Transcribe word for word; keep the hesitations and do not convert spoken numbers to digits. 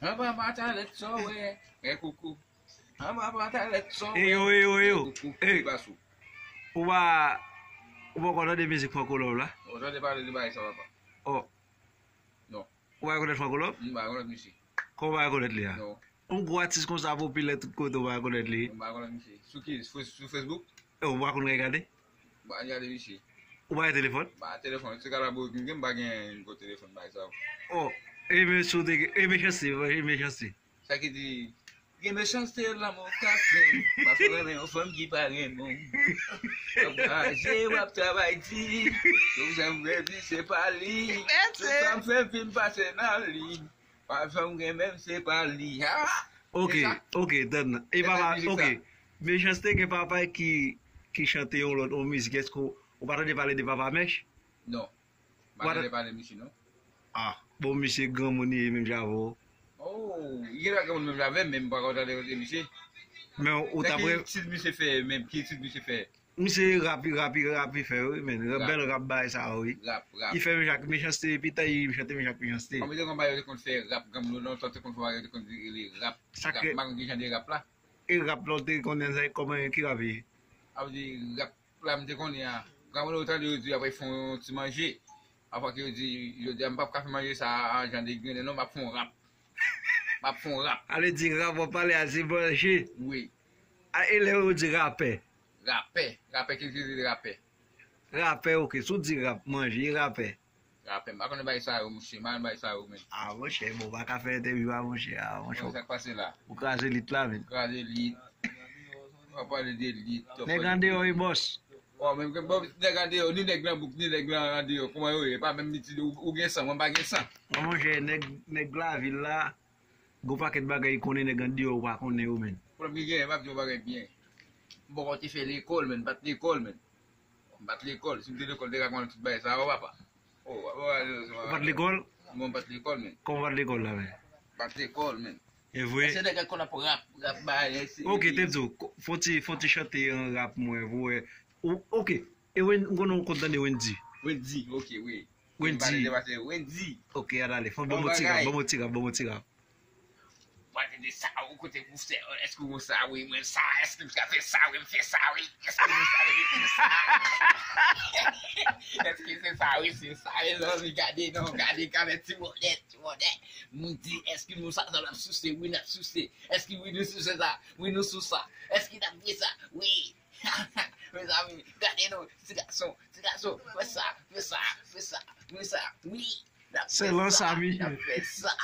Anba pantalèt sa w wè, wè koukou. Anba pantalèt sa w wè, wè koukou. Ey, yo, ey, yo, ey, yo. Ey, ou pa, ou pa tande mizik Franco Love la? Ou tande pale de bagay sa, papa? Oh. Non. Ou pa rekonèt Franco Love? M pa rekonèt misye. Kòman ou pa rekonèt li a? Non. Yon gwo atis konsa popilè tout kote ou pa rekonèt li? M pa rekonèt misye. Sou ki? Sou, sou Facebook? E ou pa konn gade? M pa gade misye. Ou pa gen telefòn? M pa gen telefòn. Se kalabou m gen, m pa gen yon gwo telefòn bagay sa. Oh, e men sou te, e mechanste, e mechanste. Sa ki di, gen mechanste lanmou ka fè. Paske w renmen yon fanm ki pa renmen w. W ap raje, w ap travay di. Tout sa m fè di, se pa li. Tout sa m fè vin pase nan li. Pa janm gen menm, se pa li. Ha! Ok, ok, tann. E papa, ok. Mechanste gen papa ki, ki chante yon lòt, yon mizik. Èske ou, ou pa tande pale de papa Mèch? Non. M pa tande pale misye, non. Ah, bon, misye granmoun li ye menm jan avè w. Oh, li gen dwa granmoun menm jan avè m, men m pa konn tande kote misye. Men ou ta prè. Ki tit misye fè menm? Ki tit misye fè? Misye rap, rap, rap li fè, wi, men. Bèl rap bagay sa, wi. Rap, rap. Li fè menm jan ak mechanste, epi tan li chante menm jan ak mechanste. Kòm yo te konn bagay, yo te konn fè rap, granmoun yo lontan te konn fè bagay, yo te konn rele rap. Sa rap, ke m pa konn ki jan de rap la. E rap la, ou te konnen sa, kòman, ki rap li ye? A vle di, rap la m te konnen an. Granmoun yo tande yo di y ap fè yon ti manje. Apre ke yo di, yo di, "M p ap ka fè manje sa a jan de grennen non, m ap fè yon rap. M ap fè yon rap." Ale di rap w ap pale a se manje. Wi. A, e lè yo di rapè? Rapè. Rapè, ki ki di rapè? Rapè, ok. Si w di rap, manje, e rapè? Rapè, m pa konnen bagay sa yo, monchè. M pa konnen bagay sa yo, men. Ah, monchè, bon, w pa ka fè entèvyou a, monchè. Ah, monchè. Sa k pase la? Ou kraze lit la, men. Kraze lit. W ap pale de lit. Nèg andeyò, wi, bòs. Oh, men, bon, nèg andeyò, ni nèg nan bouk, ni nèg nan andeyò. Kòman yo ye? Pa menm nitid, ou, ou gen san, mwen pa gen san. Bon, monchè, nèg, nèg lavil la, gon pakèt bagay konnen nèg andeyò ou pa konnen yo, men. Pwoblèm ki genyen, m ap di yon bagay byen. M poko te fè lekòl, men, m pa t lekòl, men. M pa t lekòl. Si m te lekòl, m te ka konnen tout bagay sa yo, papa. Oh, papa, papa. Ou pa t lekòl? Non, m pa t lekòl, men. Kòman ou pa t lekòl la, men? M pa t lekòl, men. E vre? Se nèg k konn ap rap, rap bagay, se. Ok, te di w, fon ti, fon ti chante yon rap mwen, pou wè. Ou, ok. E Wen-, m konnen ou konn tande Wendy. Wendy, ok, wi. Wendy. Wendy. Ok, al ale. Fò ban m yon ti rap, ban m yon ti rap, ban m yon ti rap. Mwen te di sa, ou kote pou fè, èske ou sa, wi, mwen sa, èske m ka fè sa, wi, m fè sa, wi, èske ou sa, wi, m fè sa. Èske se sa, wi, se sa, mezanmi, gade, non, gade, gade, ti bonè, ti bonè. Moun di, èske nou sa, sa n ap souse, wi, n ap souse. Èske wi, nou souse sa, wi, nou sou sa. Èske n ap fè sa, wi. Mezanmi, gade, non, ti gason, ti gason, fè sa, fè sa, fè sa, fè sa, wi. Se lan sa, wi. N ap fè sa.